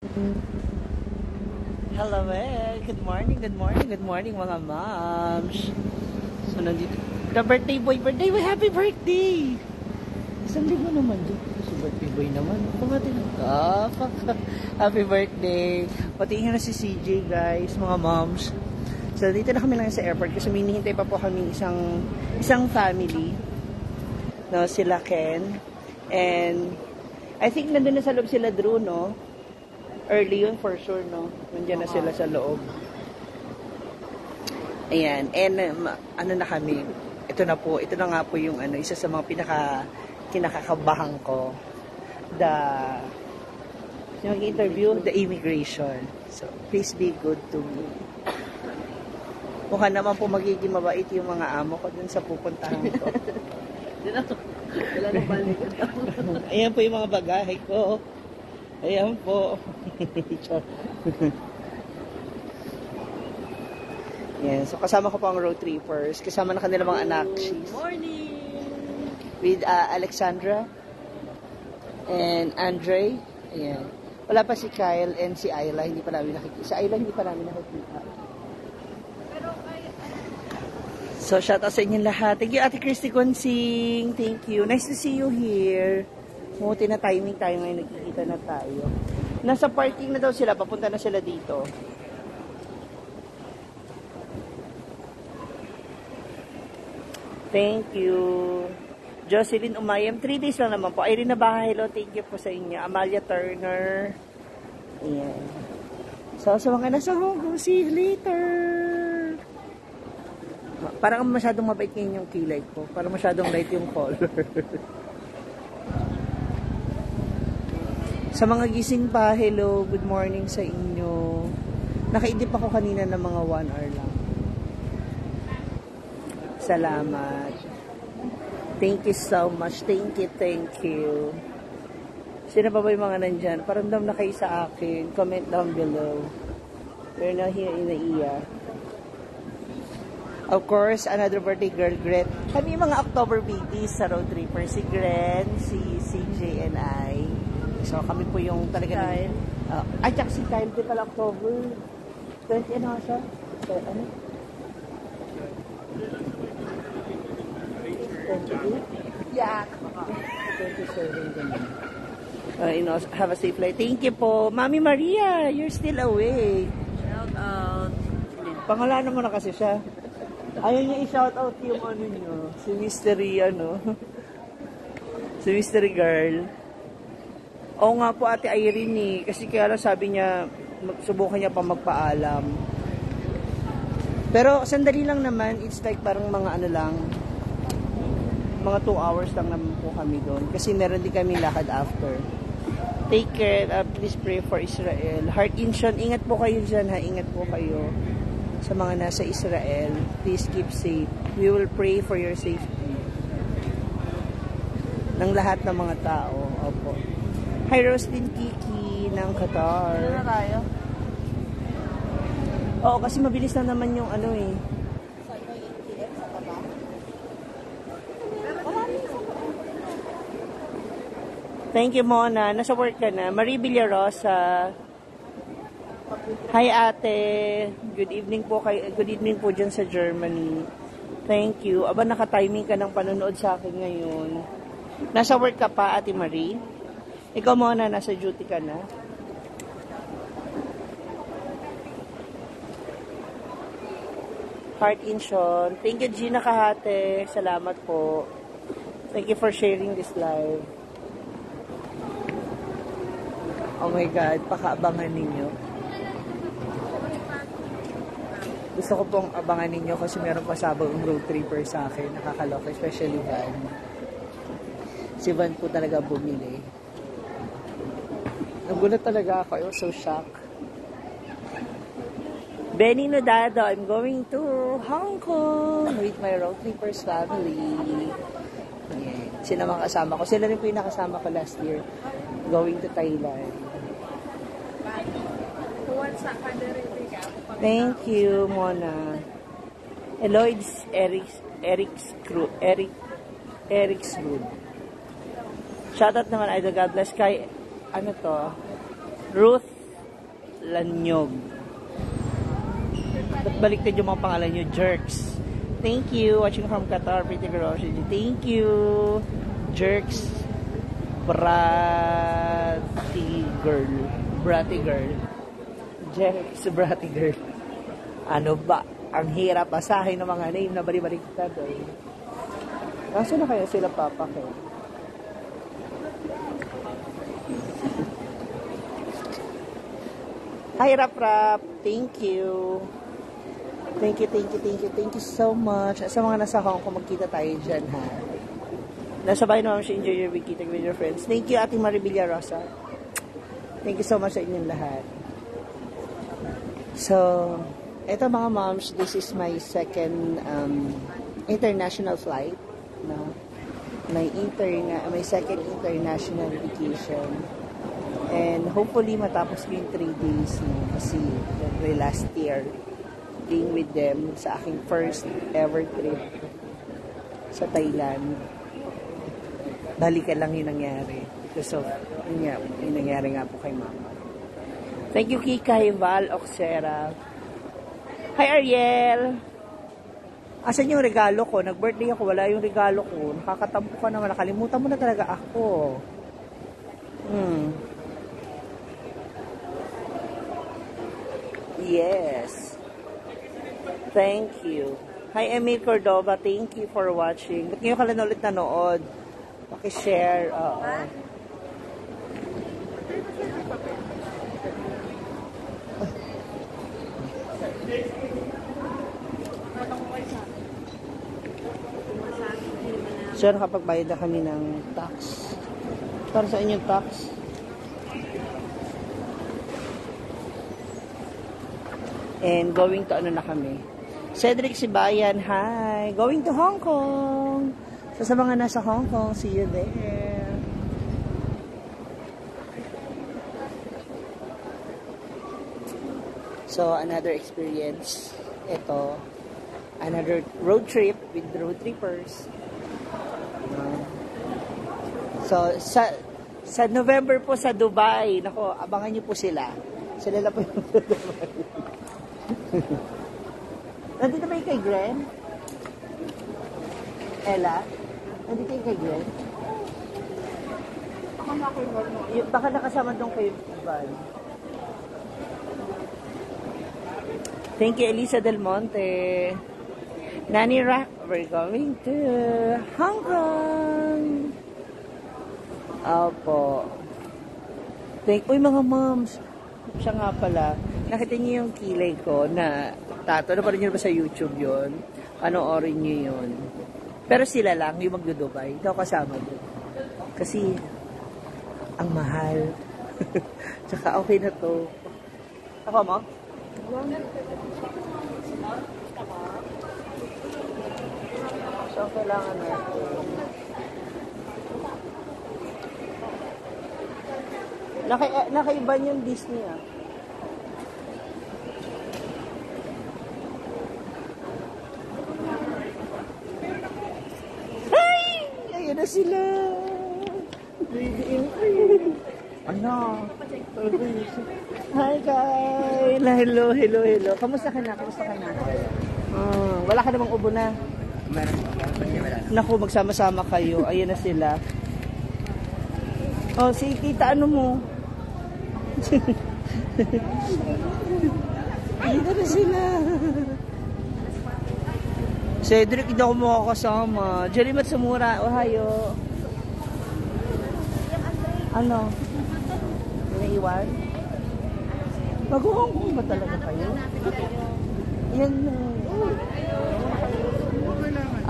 Hello, good morning, good morning, good morning mga moms. So, nandito. The birthday boy, happy birthday! Isang linggo naman dito. Si birthday boy naman. Pumati ng happy birthday. Patingin na si CJ, guys, mga moms. So, dito na kami lang sa airport kasi minihintay pa po kami isang family. No, sila Ken. And, I think nandun na sa loob sila Drew, no? Early yun for sure, no? Nandiyan na sila sa loob. Ayan. And ano na kami, ito na nga po yung isa sa mga kinakakabahan ko. Yung interview, the immigration. So, please be good to me. Mukha naman po magiging mabait yung mga amo ko dun sa pupuntahan ko. Wala na balik. Ayan po yung mga bagahe ko. Ayan po. Yan. So, kasama ko po ang road trippers. Kasama na kanila mga anak. She's Morning! with Alexandra and Andre. Ayan. Wala pa si Kyle and si Ayla. Hindi pa namin nakikita. Si Ayla hindi pa namin nakikita. So, shout out sa inyo lahat. Thank you, Ate Christy Consing. Thank you. Nice to see you here. Muti na timing tayo ngayon, nagkikita na tayo. Nasa parking na daw sila, papunta na sila dito. Thank you. Jocelyn Umayam, 3 days lang naman po. Irene Nabaha, hello, thank you po sa inyo. Amalia Turner. Ayan. So, sa mga nasa Hong Kong, see you later. Parang masyadong mabait ngayon yung kilay ko. Parang masyadong light yung color. Sa mga gising pa, hello, good morning sa inyo. Nakaidip ako kanina ng mga 1 hour lang. Salamat. Thank you so much. Thank you. Sino pa ba yung mga nandyan? Paramdam na kayo sa akin. Comment down below. We're not here in the ER. Of course, another birthday girl, Gret. Kami yung mga October babies sa road tripper. Si Gren, si CJ, and I. So, kami po yung talaga Kyle. Ay, tsaka si Kyle, di pala October 20, ano siya? So, ano? 28? Yeah. 27, ganun. Have a safe flight. Thank you po. Mami Maria, you're still awake. Shout out. Pangalanan mo na kasi siya. Ayaw niya i-shout out yung ano niyo. Si Mystery, si Mystery Girl. Oo nga po, Ate Irene, kasi kaya lang sabi niya, subukan niya pa magpaalam. Pero sandali lang naman, it's like parang mga mga 2 hours lang naman po kami doon. Kasi meron din kami lakad after. Take care, please pray for Israel. Heart Incheon, ingat po kayo dyan ha, ingat po kayo sa mga nasa Israel. Please keep safe. We will pray for your safety. Ng lahat ng mga tao. Opo. Hi, Roslyn Kiki ng Qatar. Ano na tayo? Oo, kasi mabilis na naman yung Thank you, Mona. Nasa work ka na. Marie Villarosa. Hi, ate. Good evening po dyan sa Germany. Thank you. Aba, naka-timing ka ng panonood sa akin ngayon. Nasa work ka pa, Ate Marie? Ikaw muna, nasa duty ka na. Heart Incheon. Thank you, Gina Kahate. Salamat po. Thank you for sharing this live. Oh my God, pakaabangan ninyo. Gusto ko pong abangan ninyo kasi meron pasabog ang road tripper sa akin. Nakakaloka, especially Van. Si Van po talaga bumili. Nagulat talaga ako. I was so shocked. Benny Nodado, I'm going to Hong Kong with my road trippers family. Yeah. Sila mga kasama ko. Sila rin po yung nakasama ko last year. Going to Thailand. Thank you, Mona. Eloyd's Eric's Good. Shoutout naman, Idol. God bless kay, Ruth Lanyog. Ba't baliktad yung mga pangalan nyo? Jerks. Thank you. Watching from Qatar. Pretty girl. Thank you. Jerks. Bratty girl. Bratty girl. Jerks. Bratty girl. Ano ba? Ang hirap basahin ng mga name na bali-baliktad. Eh. Kaso na kaya sila papakit? Hi, Rap. Thank you. Thank you so much. Sa mga nasa Hong Kong, magkita tayo dyan, ha? Nasa bahay naman siya, enjoy your weekend with your friends. Thank you, Ate Maribilla Rosa. Thank you so much sa inyong lahat. So, eto mga moms, this is my second international flight. No? My second international vacation. And hopefully matapos ko yung 3 days. No? Kasi last year, being with them sa aking first ever trip sa Thailand. Balikan lang yung nangyari. Because of, yung nangyari nga po kay Mama. Thank you, Kikay Val Oxera. Hi, Ariel! Asan yung regalo ko? Nag-birthday ako, wala yung regalo ko. Nakakatampo ka naman, nakalimutan mo na talaga ako. Yes. Thank you. Hi, Emil Cordova. Thank you for watching. Ba't ngayon ka lang ulit nanood? Pakishare. Oo. So, nakapagbayad na kami ng tax. Para sa inyong tax. And going to ano na kami. Cedric Sibayan, hi! Going to Hong Kong! So, sa mga nasa Hong Kong, see you there! So, another experience. Ito, another road trip with road trippers. So, sa November po sa Dubai, nako, abangan niyo po sila. Sila na po yung Dubai. Nandito ba yung kay Gren? Ella? Nandito yung kay Gren? Baka nakasama doon kay Val. Thank you, Elisa Del Monte. Nani Rock, we're going to Hong Kong. Opo. Uy, mga moms. Siya nga pala. Nakita niyo yung kilay ko na tato. Ano pa rin nyo ba sa YouTube yun? Panoorin nyo yun. Pero sila lang, yung magdudubay. Ikaw kasama doon. Kasi, ang mahal. Tsaka okay na to. Ako mo? So, kailangan natin. Nakaiban yung Disney, ah. Hi! Ayan na sila. Ano? Hi, Kyle. Hello. Kamusta ka na? Wala ka namang ubo na. Naku, magsama-sama kayo. Ayan na sila. Oh, si kita ano mo? Ayan na sila. Cedric, hindi ako makakasama. Jerry Matsumura, Ohio. Ano? Naiwan? Mag-Hong Kong ba talaga kayo? Yan.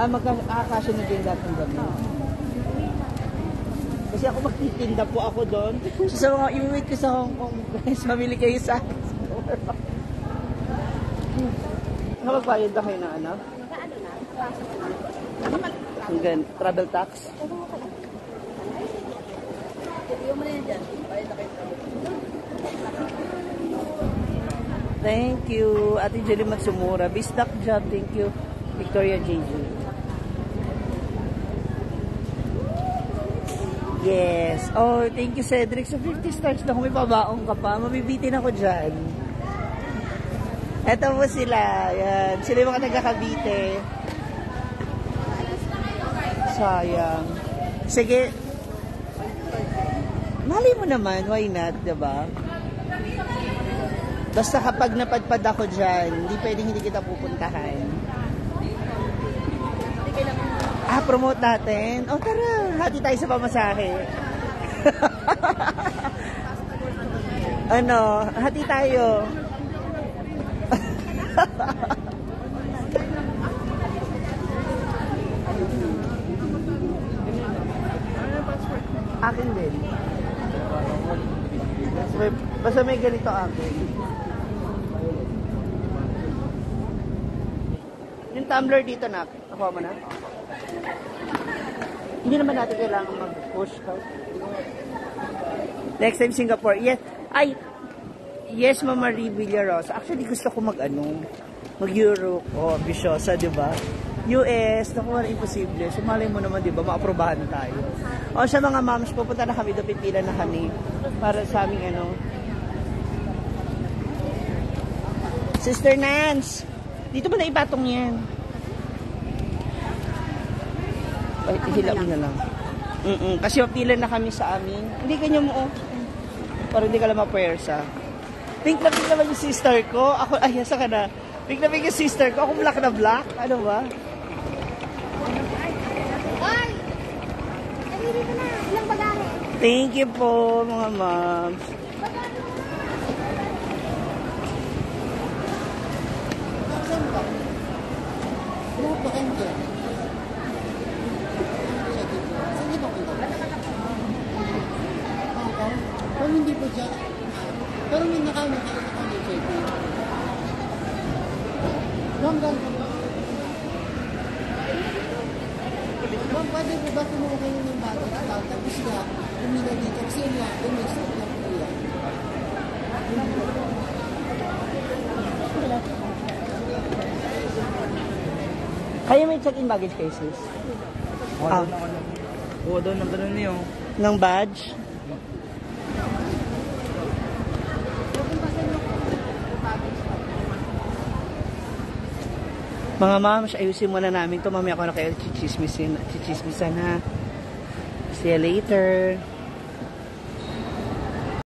Magkakasya na din lahat ng dami. Kasi ako magtitinda po ako doon. So sa mga iwi-wait ko sa Hong Kong, guys, mamili kayo sa akin. Magbayad na kayo na ano? Hanggang travel tax? Thank you, Ate Jelly Matsumura. Bistak job, thank you, Victoria JJ. Yes. Oh, thank you, Cedric. Sa 50 stars na kung may pabaong ka pa, mabibitin ako dyan. Eto po sila. Yan. Sila yung mga nagkakabite. Sayang. Sige. Mali mo naman, why not, diba? Basta kapag napadpad ako dyan, hindi pwedeng hindi kita pupuntahan. Promote natin. O tara, hati tayo sa pamasahe. Ano, hati tayo. Akin din. Basta may ganito akin. Yung tumbler dito na. Nakuha mo na? Hindi naman natin kailangan mag-push ka. Next time Singapore. Yes. Ay, yes, Mama Villaros. Actually, gusto ko mag-Europe. Oh, ambisyosa, di ba? US, naku, wala imposible. Sumalay mo naman, di ba? Maaprobahan tayo. O, sa mga moms, pupunta na kami, pipila na kami para sa aming Sister Nance, dito mo na ipatong yan. Ay, ihila mo na lang. Kasi mapila na kami sa amin. Hindi kanya mo, para hindi ka lang mapuwersa. Pink na pink naman yung sister ko. Ako, ay, yasa ka na. Pink na pink yung sister ko. Ako black na black. Ano ba? Ay! Nandito na. Ilang bagahe? Thank you po, mga moms. Pero hindi po siya. Pero may nakamit check. Ma'am, pwede po ba kumuha kayo ng bago account? Tapos nga, umila dito. Kasi nga, umisa na po yan. Kaya may check-in baggage cases? Oo, doon ang ganun niyo. Ng badge? Mga moms, ayusin muna namin ito. Mamaya ako na kayo chichismisan ha. See you later.